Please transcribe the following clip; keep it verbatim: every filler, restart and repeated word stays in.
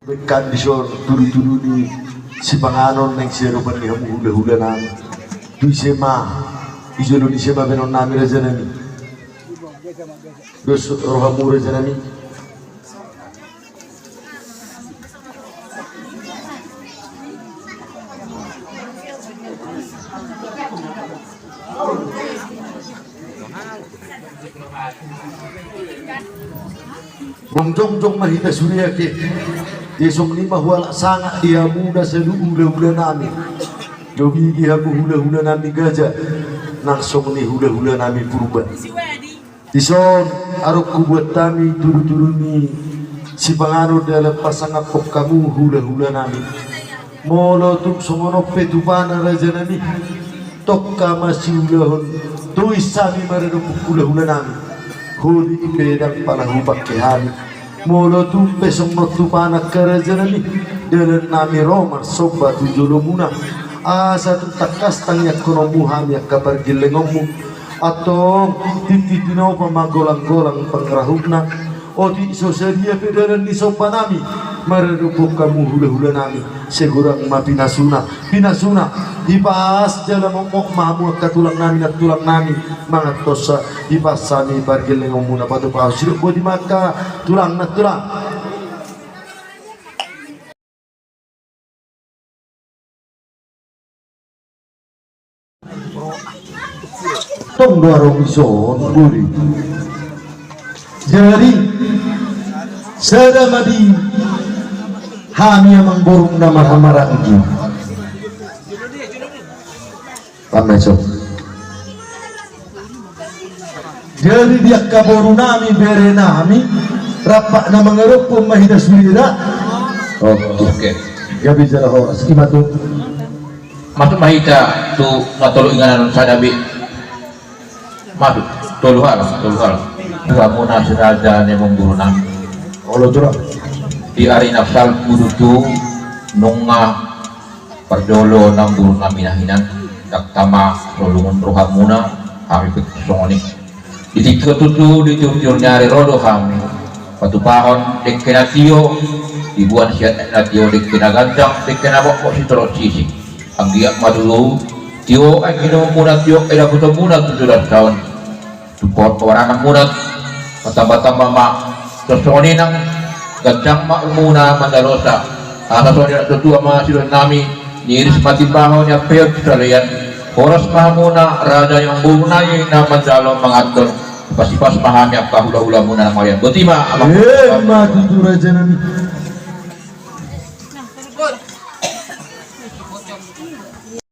Baen hami dison tudu-tudu ni sipanganon naeng siadopan ni hamu hula-hula nami. Tu ise ma, di jolo ni ise ma baenon nami raja nami? Dos rohamu raja nami. Mangjongjong ma hita sude ate. Di songon i ma hualap sangap di hamu na saluhut hula-hula nami. Lobi di hamu hula-hula nami gaja. Nang songon i hula-hula nami Purba. Dison, adong hubuat hami tudu-tudu ni sipanganon dalan pasangaphon hamu hula-hula nami. Molo tung songon on pe tupana raja nami, tongka ma siulahon tois hami maradophon hula-hula nami. Holi pe ndang pala hupangke hami. Molo tung pe songon on tupana angka raja nami, dalan nami ro marsomba tu jolomuna. Asa tung tangkas tangiangkononmu hami angka pargellengonmu. Antong, tintin tinopa ma golang-golang pangarahutna. Otik so sadia pe dalan ni somba nami maradophon hamu hula-hula nami, sai godang ma pinasuna, pinasuna. Hipas jala mokmok ma hamu angka tulang nami, nantulang nami, mangantonsa. Hipas hami pargellengonmuna, patupahon sidok boti ma angka tulang, nantulang. Tong do adong dison, buri. Jadi, sada ma di hami amangborungna marhaha maranggi. Tamba iso. Jadi di angka boru nami, bere nami, rap na mangadophon ma hita sude da. Oke. Oke. Gabe jala horas. Ima tu. Masuk ma hita tu na tolu inganan sada be. Masuk. Tolu hal, tolu hal. Hamu na si raja ni amangboru nami. Olo, jura. Di ari na salpu do tu nunga parjolo namboru nami na hinan, ndang tama so lungun rohamuna, hami pe songon i. Di tingki on tutu di tiur-tiur ni ari ro do hami patupahon dengke na tio, diboan sian aek na tio dengke na ganjang, dengke na mokmok sitorop sisik. Anggiat ma tutu tio aek inomonmuna, tio aek dapotonmuna tu joloan on. Support paranganmuna, matamba-tamba ma. Songon i nang ganjang ma umurmuna mandalosa. Asa songon i natuatua ma sidohonon nami, niiris ma timbaho, niampeon sisalean. Horas ma hamuna raja ni amangboru nami na manjalo manganton. Hipas-hipas ma hami angka hula-hulamuna na mauliate. Boti ma amang. Ima tutu raja nami.